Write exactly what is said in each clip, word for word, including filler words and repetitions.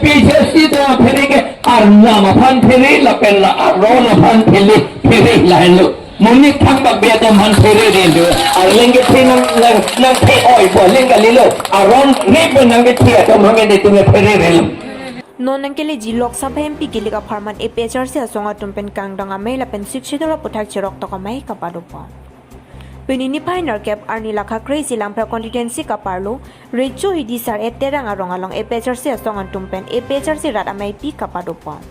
P H L C atum aphere ke arnam aphan phere lapen la aron aphan phere, phere lahenlo. Monit thangbak be atum aphan phere delo. Arleng kethe nang, nang, nangthe-oi pu aleng kalilo. Aron ne pen nangkethe atum aphan ke netum phere relo. Non nangkeleji Lok Sabha M P kilik apharman A P H R C asong atum pen kangdang amei lapen Sixth Schedule aputhak cheroktok amei kapadopon. Pini niphai nerkep arni lakha kre-isi Langpher constituency kaparlo Recho Hidi Sar-et Terang arong along A P H R C asong atum pen A P H R C rat ameipi kapadopon.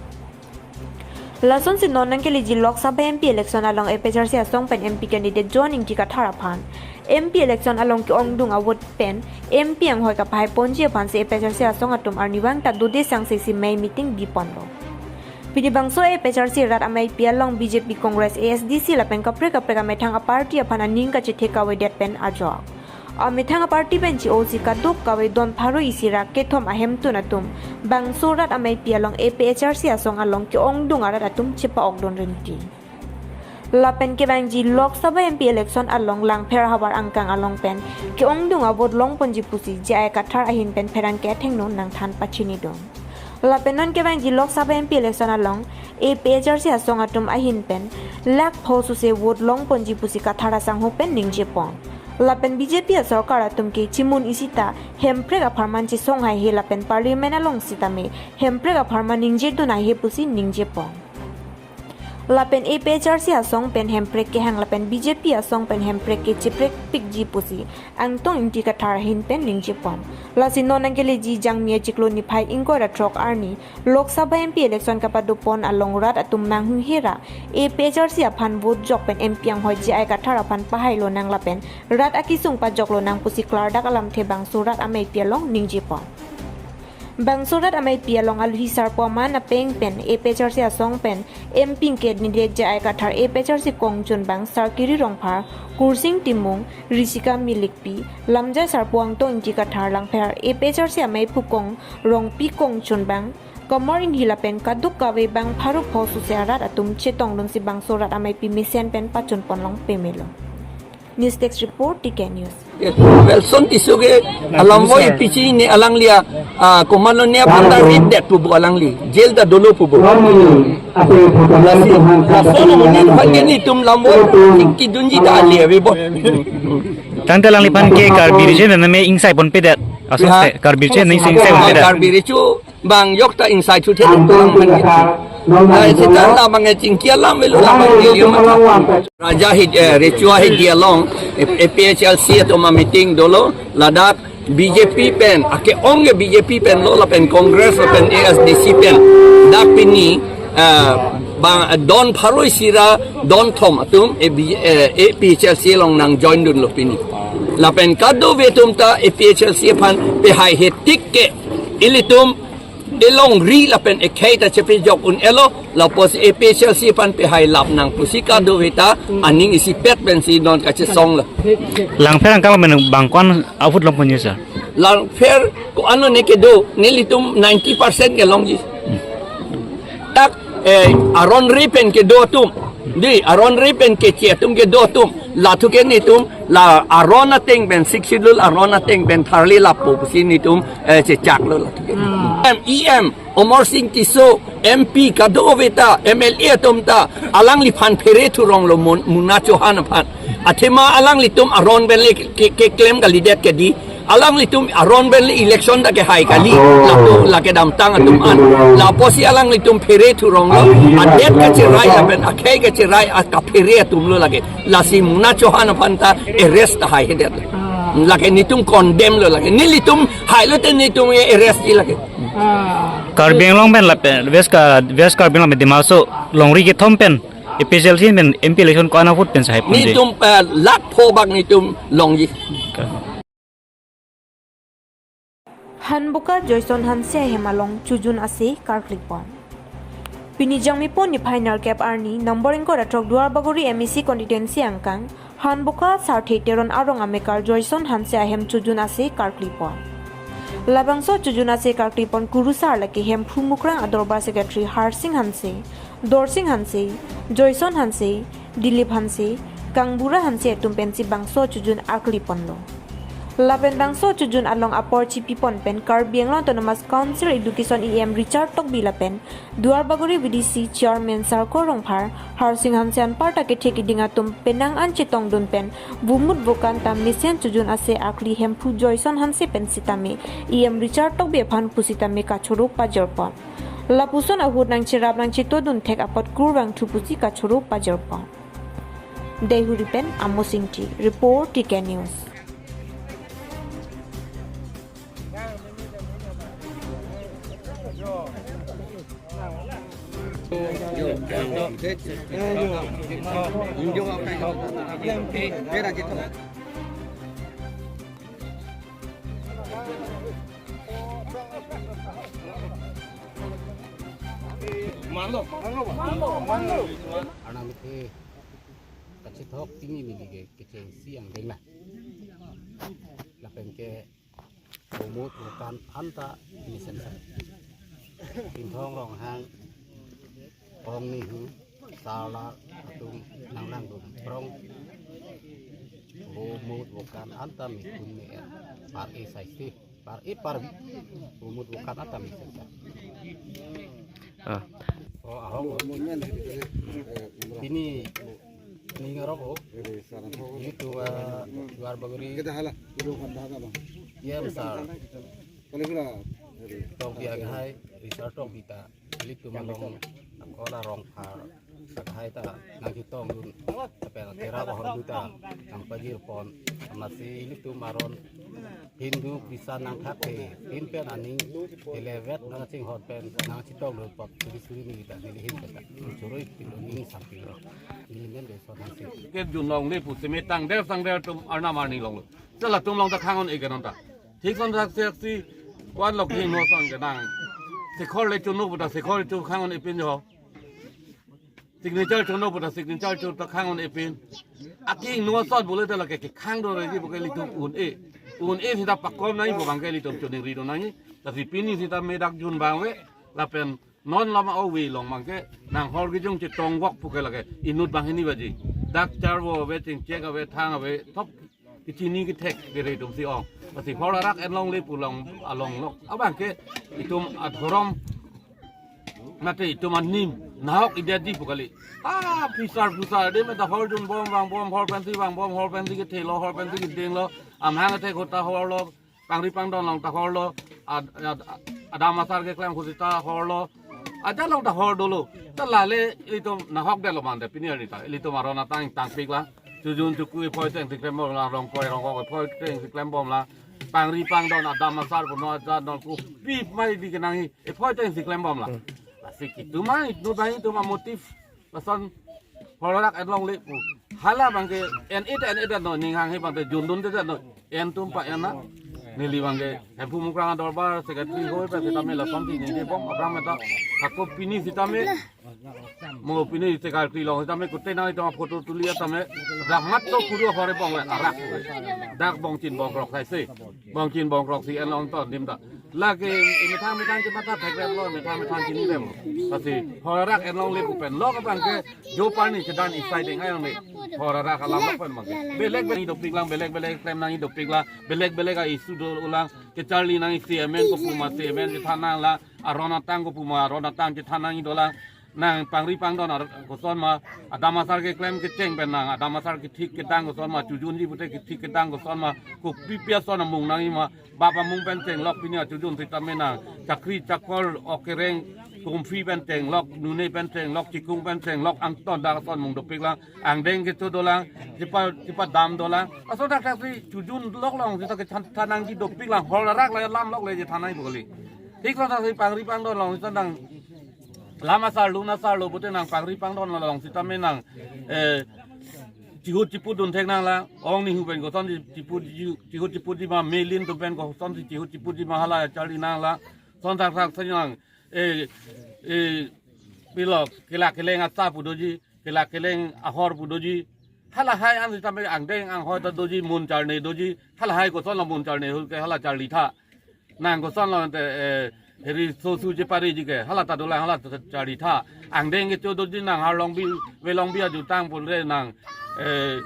Lasonsi non nangkeleji Lok Sabha M P election along A P H R C asong pen M P candidate John Ingti Kathar aphan M P election along ke-ongdung a-vote pen M P anghoi kapahai ponji aphansi A P H R C asong atum arnivang ta dode sangse si mei meeting biponlo. Pini bangso A P H R C rat ameipi along B J P, Congress, A S D C lapen kaprek kaprek amethang aparty aphan aning kachethek kavedet pen ajok. Amethang aparty pen che-osi kadokave don pharo isi ra kethom ahemtun atum bangso rat ameipi along A P H R C asong along ke-ongdung arat atum chepa-okdun rinti. Lapen kevangji Lok Sabha M P election along Langpher havar angkang along pen ke-ongdung a-vote longponji pusi J I Kathar ahin pen pherangke athengno nangthan pachinidun. Lapen non kevangji Lok Sabha M P election along A P H R C asong atum ahin pen lakh pho suse vote longponji pusi Kathar asangho pen ningjepon. Lapen B J P asorkar atum ke chimun isi ta Hemprek apharman chesong haihe lapen Parliament along sitame Hemprek apharman ningjedun haihe pusi ningjepon. Lapen A P H R C asong pen Hemprek kehang lapen B J P asong pen Hemprek ke cheprekpikji pusi Angtong Ingti Kathar ahin pen ningjepon. Lasi non nangkeleji Jangmi achiklo niphai ingkoi ra throk arni Lok Sabha M P election kapadopon along rat atum manghuhe ra A P H R C aphan vote jok pen M P anghoi J I Kathar aphan pahai lonang lapen rat akesung pajok lonang pusi klardak alamthe bangso rat ameipi along ningjepon. Bangso rat ameipi along aluhi sarpo aman apeng pen A P H R C asong pen M P candidate J I Kathar, A P H R C kongchunbang Sarkiri Rongphar, Kursing Timung, Risika Milikpi, lamjai sarpo Angtong Ingti Kathar, Langpher A P H R C ameiphu kong Rongpi kongchunbang Komor Inghi lapen kadokave bang pharo pho suse arat atum chetongdunsi bangso rat ameipi mesen pen pachunpon long pemelo. News Desk Report, T K News. Welson Tisso ke alam voi pichi ne alangli a, ah, komano ne aphan ta rit det pu bu alangli. Jail ta dolo pu bu. Lasi, lason amonit aphan ke netum lam voi tingki dunji ta ali ave bo. Tangte alangliphan ke Karbi Recho pen me ingsai ponpedet. Aso Ya. se Karbi Recho ne ingsai ponpedet. Karbi Recho bang yok ta ingsai thuthe lang bang. Ai, seta la bang e chingki alam velo la bang e liyo mata. Raja hi, eh, Recho Hidi along, eh, A P H L C atum ameeting dolo, ladak B J P pen, ake-ong ke B J P pen lo, lapen Congress, lapen A S D C pen. Dak pini, eh, bang, don pharo isi ra, don thom atum, eh, B-, eh, A P H L C along nangjoindunlo pini. Lapen kadokave atum ta A P H L C aphan pehaihe tik ke, ilitum elongri lapen ekhei ta chepejok un-elo, lapusi A P H L C aphan pehai lap nang pusi kadokave ta aning isipet pensi non kachesonglo. Langpher angkang pen bang ko-an a-vote longponji sir? Langpher ko-an ne kedo, nelitum ninety percent kelongji. Tak, eh, aron ri pen kedo atum. Di, aron ri pen keche atum kedo atum. Lathu ke netum, la aron ateng pen, Sixth Schedule aron ateng pen tharli lapo pusi netum, eh, chechaklo lathu ke. Hmm. M E M, Amarsing Tisso, M P kadokave ta, M L A atum ta, alangliphan phere thuronglo Mon-, Mona Chauhan aphan. Athema alanglitum aron pen le ke, ke, keklem kalidet ke di. Alanglitum aron pen le election ta kehai kali. Lapu lake damtang atum an. Lapusi alanglitum phere thuronglo. Adet kacherai lapen akhei kacherai akaphere atumlo lake. Lasi Mona Chauhan aphan ta arrest tahaihedet. Lake netum condemn lo lake. Nelitum hailo te netum arrest ji lake. Karbi Anglong pen lapen West Ka-, West Karbi Anglong pen Dima Hasao longri kethom pen A P H L C pen M P election ko-an a-vote pen sahai ponji. Netum, eh, lakh pho bak netum longji. Hanboka Joyson Hanse ahem along chojun ase karklipon. Pini Jangmipo niphai nerkep arni, number ingkoi ra throk Duarbagori M A C constituency angkang, Hanboka Sarthe Teron arong amekar Joyson Hanse ahem chojun ase karklipon. Labangso chojun ase karklipon kurusar lake Hemphu Mukrang adorbar secretary Harsing Hanse, Dorsing Hanse, Joyson Hanse, Dilip Hanse, Kangbura Hanse atum pensi bangso chojun arkliponlo. Lapen bangso chojun along apor chipipon pen Karbi Anglong Autonomous Council Education E M Richard Tokbi lapen Duarbagori V D C Chairman Sarkar Rongphar, Harsing Hanse anparta kethek iding atum penang an chetongdun pen vomut vokan ta mesen chojun ase akli Hemphu Joyson Hanse pen sitame E M Richard Tokbi aphan pusitame kachoro pajirpon. Lapuson ahut nangcherap nangchetodun thek apot kurvangthu pusi kachoro pajirpon. Deihori pen Amos Ingti, report T K News. Arnam ke kachethok tini neli ke kechengsi angdeng la. Lapen ke vomut vokan anta mesen sa. Pinthong Ronghang, Ong Nihu, Sarla atum nanglangdun prong. Vomut vokan anta mikun me-er. Par-e saisi, par-e parvi. Vomut vokan anta mesen sa. Ah. Oh, ahong. Pini ning arok ho. Ilitum, ah, Duarbagori. Iya, besar. Tokbi akhai, Richard Tokbi ta. Ilitum along, ako la Rongphar akhai ta nangchetongdun. Tapi akhira bahor duta nangpajirpon. Amatsi ilitum aron Hindu bisa nangthak ke, pin pen aning eleven nangchinghon pen nangchetongdun pop suri suri neli ta neli hin pen ta. Choro ipin lo ning samping lo. Neli men de so nangsi. Ke junlongle pu seme tangdet sangdet atum arnam arni longlo. Chala atum along ta khang-un-e ke non ta. Thik son thak seksi wan lok hing no son ke nang. Sekhor le chunno puta sekhor chu khang-un-e pin jo. Signature chunno puta signature chu ta khang-un-e pin. Aking no son bule ta lake ke khang do re ji buke ilitum un-e. Un-e sita pakon nai bu bangke ilitum chuning ri do nai. Lasi pini sita medak jun bang ve. Lapen non lama o ve long bangke nang hor kejung chetong wok puke lake inut banghini baji. Dak charvo ave, chingchek ave, thang ave, thop kechini kethek kere itum si ong. Lasi hor arak enlongle pu long along lok. Abangke itum adhorom mate itum anim nahok idadi pu kali. Ah, phusar phusar de meta hor junbom vangbom, hor pensi vangbom, hor pensi kethelo, hor pensi kedenglo. Amhang kethek ahut ta horlo. Pangri pangdon along ta horlo, ad-, ad-, adam asar keklem ahut sita horlo. Ajat along ta hor dolo. Ta lale ilitum nahok detlo mande pini arni ta. Ilitum aron atang tangpik la. Chojun choku ephoi teng si klembom la, rongkoi rongkok ephoi teng si klembom la. Pangri pangdon adam asar puno ajat non ku pip mai di kenangji ephoi teng si klembom la. Hmm. Lasi itum ai, no dai itum amotif. Lason hor arak enlongle pu. Hala bangke en-e ta en-e ta no, ning hanghe bangke jundun ta no. En atum pa-en na. Neli bangke Hemphu Mukrang adorbar secretary hoi pa sitame lason si neli bom abang meta. Ako pini sitame. Mo pini secretary long sitame kute nang itum photo tuli tame. Dak mat to kudu hore bong le arak. Dak bongchin bongkrok saisi. Bongchin bongkrok si enlong ton dim ta. Lake methang methang chemata thekrem lo, methang methang chini rem lo. Lasi hor arak enlongle pu pen lo abangke jo parni chedan isai deng ayong ni. Hor arak alam lo pen bangke. Belek belek dopik lang, belek belek klem nangji dopik lang, belek belek a-issue dolang, kecharli nangji si amen kopu ma si amen chethan nang lang, aron atang kopu ma aron atang chethan nangji dolang. Nang pangri pangdon ar-, koson ma, adam asar keklem kecheng pen nang, adam asar kethik kedang koson ma, chojunji pute kethik kedang koson ma, kopi pi ason amung nangji ma, bap amung pen chenglok pini achojun sitame nang, chakri chakor okereng, kumfi pen chenglok, nune pen chenglok, chikung pen chenglok, angton dak ason mung dopik lang, angdeng kecho dolang, chepa, chepadam dolang, ason dak dak si chojun lok long sita kechan than nangji dopik lang, hor arak la lam lok le chethan nangji bokali. Thik lo dak si pangri pangdon long sita nang, lam asar lun asar lo pute nang pangri pangdon along sitame nang, eh, chihut chiput dun thek nang la, Ong Nihu pen koson chiput, chihut chiputji ma, Melin atum pen koson chihut chiputji ma hala charli nang la, son thak thak si nang, eh, eh, pilo, kelak keleng asa pu doji, kelak keleng ahor pu doji, halahai an sitame angdeng anghoi ta doji, mun charne doji, halahai koson lo mun charne ahut ke hala charli tha. Nang koson lo ante, eh, heri sosu chepareji ke, hala ta dolang, hala ta charli tha. Angdeng kecho doji nang harlongbi, velongbi ajutang pon re nang, eh,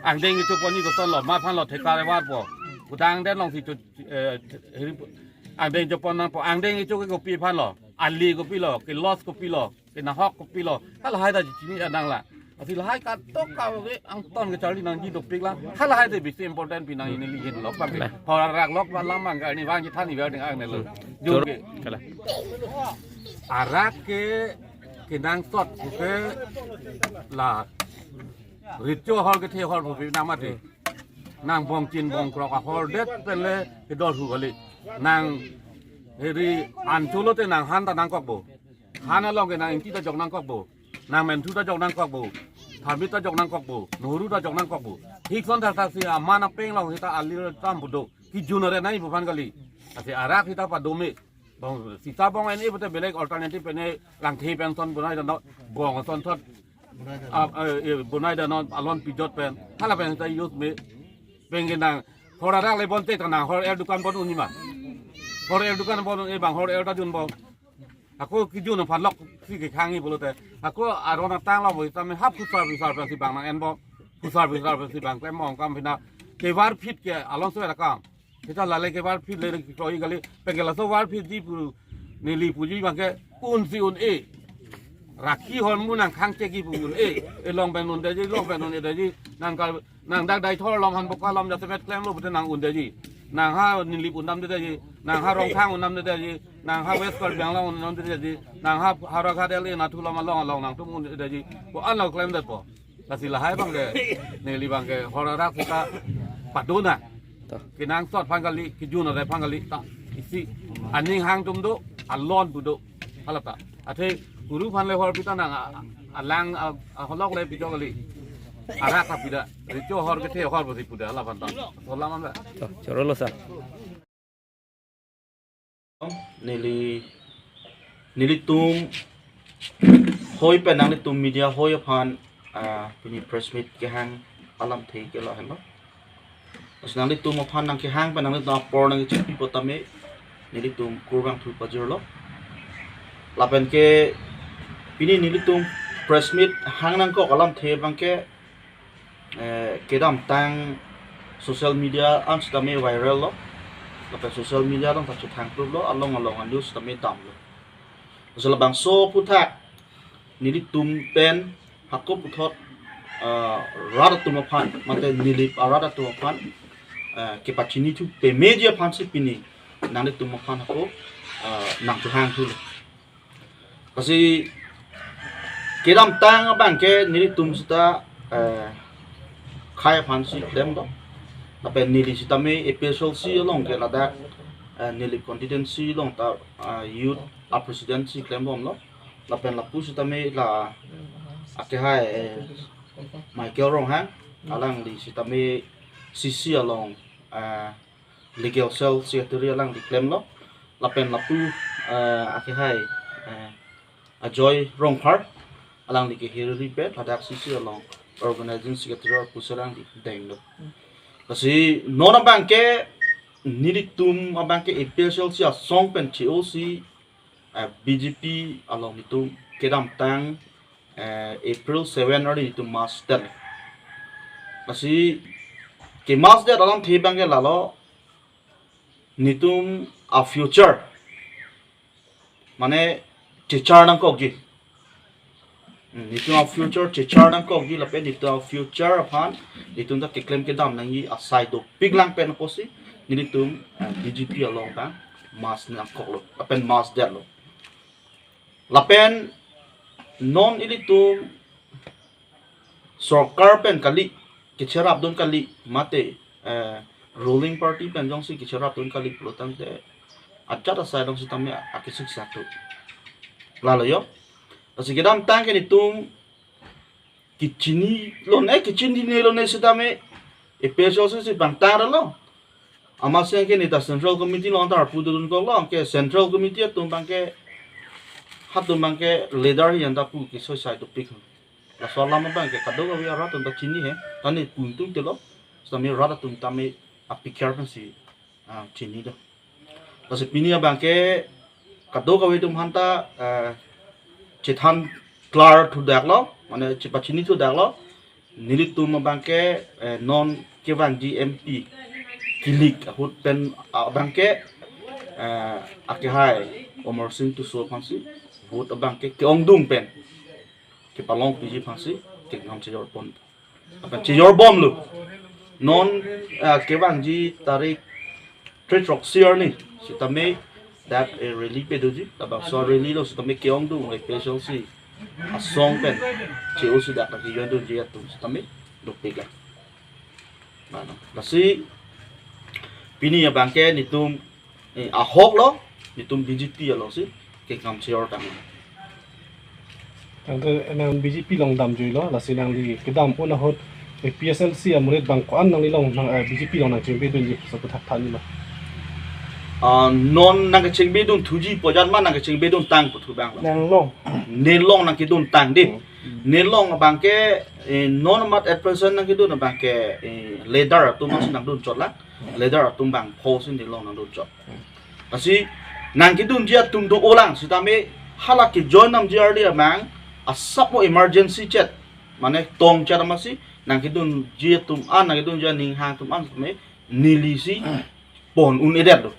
angdeng kecho ponji koson lo, ma aphan lo thekar evar po. Kudang den long si chu, eh, hiri pu-, angdeng chopon nangpo, angdeng ichu ke kopi aphan lo, ali kopi lo, ke loss kopi lo, ke nahok kopi lo, halahai ta chini adang la. Asi lahai katok kave angton kacharli nangji dopik la, halahai te bisi important pi nang ini lihin lok bang ke. Hor arak lok ba lam bang ke ini bang chethan iba ding ang ne lo. Jor ke. Kalang. Arak ke kenangsot ke la. Ritcho hor kethe hor pu pi nang mati. Nang bongchin bongkrok ahordet pen le kedor hu kali. Nang hiri ancholo te nang han ta nangkok bo. Han along ke nang ingti ta jok nangkok bo. Nang menthu ta jok nangkok bo. Thamit ta jok nangkok bo. Nohru ta jok nangkok bo. Hikson thakthak si aman apeng long hita alir tam pudo. Kijun ore nai buphan kali. Asi arak hita padome. Bong sita bong ene pute belek alternative pene langthe pen son bunai dano. Bong son thot. Ah, eh, eh, bunai dano alon pijot pen. Hala pen ta use me. Pen ke nang. Hor arak le bon te ta nang hor er dukan bon un-e ma. Hor er dukan bon un-e bang hor er ta jun bong. Ako kijun aphan lok si kekhang-i pulote. Ako aron atang lo bo tame hap phusar phisar pensi bang nang en bo. Phusar phisar pensi bang klem mong kam pina. Kevar phit ke along so akam. Kita lale kevar phit le kroi kali. Pen ke laso var phit di pu neli puji bang ke un si un-e. Rakhi hor mu nang khang cheki pu un-e. E long pen un-eji, long pen un-eji. Nang kal nang dak dai thor lom han boka lom jasemet klem lo pute nang un-eji. Nang ha Nilip un-edamdeji. Nang ha Rongkhang un-edamdeji. Nang ha West Karbi Anglong un-edamdeji. Nang ha Howraghat L A nathu lom along along nangtum un-eji. Ko-an lo klemdet po. Lasi lahai bang ke. Neli bang ke hor arak sita padona. Toh. Kenangsot aphan kali, kijun ore aphan kali ta. Isi aning hang atum do, alon pudo. Hala ta. Athe guru aphan le hor pita nang a-, alang a-, aholok le pita kali. Arak ta pita. Ritcho hor kethe hor pusi puda hala aphan ta. Holam anda. Toh, chorolo sir. Neli, nelitum hoi pen nanglitum media hoi aphan, ah, pini press meet kehang alamthe ke lahenlo. Laso nanglitum aphan nangkehang pen nanglitum apor nangkechepi pu tame nelitum kurvangthu pajirlo. Lapen ke pini nelitum press meet hang nangkok alamthe bang ke, eh, kedamtang social media an sitame viral lo. Lapen social media along ta chethang kluplo, along along a-news sitame damlo. Laso labangso aphuthak nelitum pen hako puthot, ah, rat atum aphan, mate Nilip arat atum aphan, ah, kepachinithu pameji aphansi pini nanglitum aphan hako, ah, nangchehangthulo. Lasi kedamtang abang ke nelitum sita, eh, khei aphansi klemlo. Lapen neli sitame A P H L C along ke ladak, eh, Nilip constituency along ta, eh, youth a-president si klembomlo. Lapen lapu sitame la akehai, eh, Michael Ronghang, alangli sitame C C along, eh, legal cell secretary alangli klemlo. Lapen lapu, eh, akehai, eh, Ajoy Rongphar, alangli ke hiriri pen ladak C C along organizing secretary pusi alangli denglo. Lasi non abang ke nelitum abang ke A P H L C asong pen che-osi, eh, B J P along nelitum kedamtang, eh, April seven arni nelitum march det. Lasi ke-march det alamthe abang ke lalo, nelitum a-future, mane chechar nangkokji. Hmm, nelitum a-future chechar nangkokji lapen nelitum a-future aphan nelitum ta keklem kedam nangji asai dopik lang pen apotsi nelitum, eh, B J P along abang march nangkoklo lapen march detlo. Lapen non ilitum sorkar pen kali, kecherapdun kali, mate, eh, ruling party pen jongsi kecherapdun kali pulotangte ajat asai along sitame akesik satu. Lalo yo. Lasi kedamtang ke nelitum kechinilone, kechinilone sitame A P H L C si bangtang lo. Amatsi ke neta Central Committee along ta pudun koklo, ke Central Committee atum abang ke, hatum abang ke leader hi anta pu kesoi sai dopik. Laso alam abang ke kadokave arat atum ta chini he, ta nelitum telo, sitame rat atum tame apikir pensi, ah, chini do. Lasi pini abang ke kadokave atum aphanta, eh, chethan klar thudaklo, mane chepachinithudaklo, nelitum abang ke, eh, non kevangji M P, kilik ahut pen abangke, eh, akehai Amarsing Tisso aphansi vote abangke ke-ongdung pen kepalongpiji aphansi kekam chejor pon. Akan chejor bomlo. Non, ah, kevangji tarik throk sir ni sitame dak, eh, rally padoji. Labangso rally lo sitame ke-ongdung A P H L C asong pen che-o si dak nangkejoin dunji atum sitame dopik lang. Mano. Lasi pini abangke netum, eh, ahok lo, netum B J P alongsi kekam chejor tang. Tangte nang B J P along damjuilo, lasi nangli kedam un ahut A P H L C amonit abang ko-an nanglilong nang, eh, B J P along nangchengbe dunji, so puthak thanji ma. Ah, non nangkechengbe dun thuji pu ajat ma nangkechengbe dun tang pu thu abang lo. Nanglong. Nelong nangkedun tang di. Hmm. Nelong abangke, eh, non amat at present nangkedun abangke, eh, leader atum si nangdun chot lang. Leader atum bangpho si nelong nangdun chot. Lasi nangkedunji atum do-o lang sitame hala kejoin damji ardi amang asap mo emergency chet. Mane tong chet amatsi nangkedunji atum an, nangkedunji aning hang atum an sitame nelisi pon un-edetlo.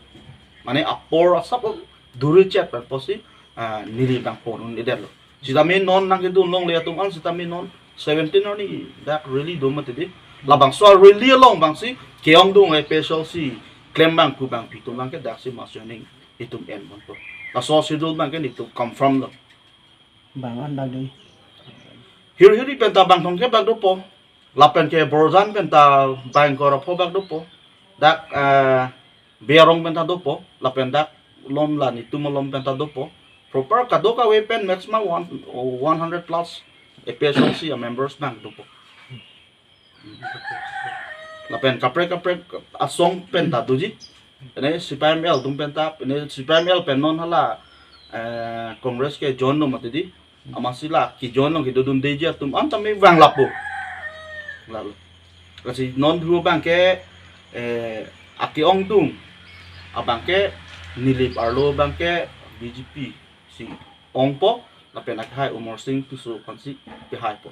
Mane apor asap mo duri chet pen pusi, ah, neli bang pon un-edetlo. Sitame non nangkedun longle atum an sitame non seventeen arni dak rally do mati di. Labangso rally along abangsi ke-ongdung A P H L C klem bangphu bangphi atum abangke daksi mass joining itum en ponpo. Laso schedule abangke netum confirm lo. Bang an bang dei. Hirhiri penta bang thomkep bak dopo. Lapen ke Borjan penta bang ingkoi ra pho bak dopo. Dak, eh, Berong penta dopo. Lapen dak lom la netum along penta dopo. Proper kadokave pen maximum one, one hundred plus A P H L C a members bang dopo. Lapen kaprek kaprek asong penta doji. Pine C P I M L atum penta, pine C P I M L pen non hala, eh, Congress kejoin lo mati di. Amatsi la kejoin along kedodundeji atum an tame vang lapu. Lalo. Lasi non dua abangke, eh, ake-ongdung abangke Nilip arlo abangke B J P si ongpo, lapen akehai Amarsing Tisso aphansi pehaipo.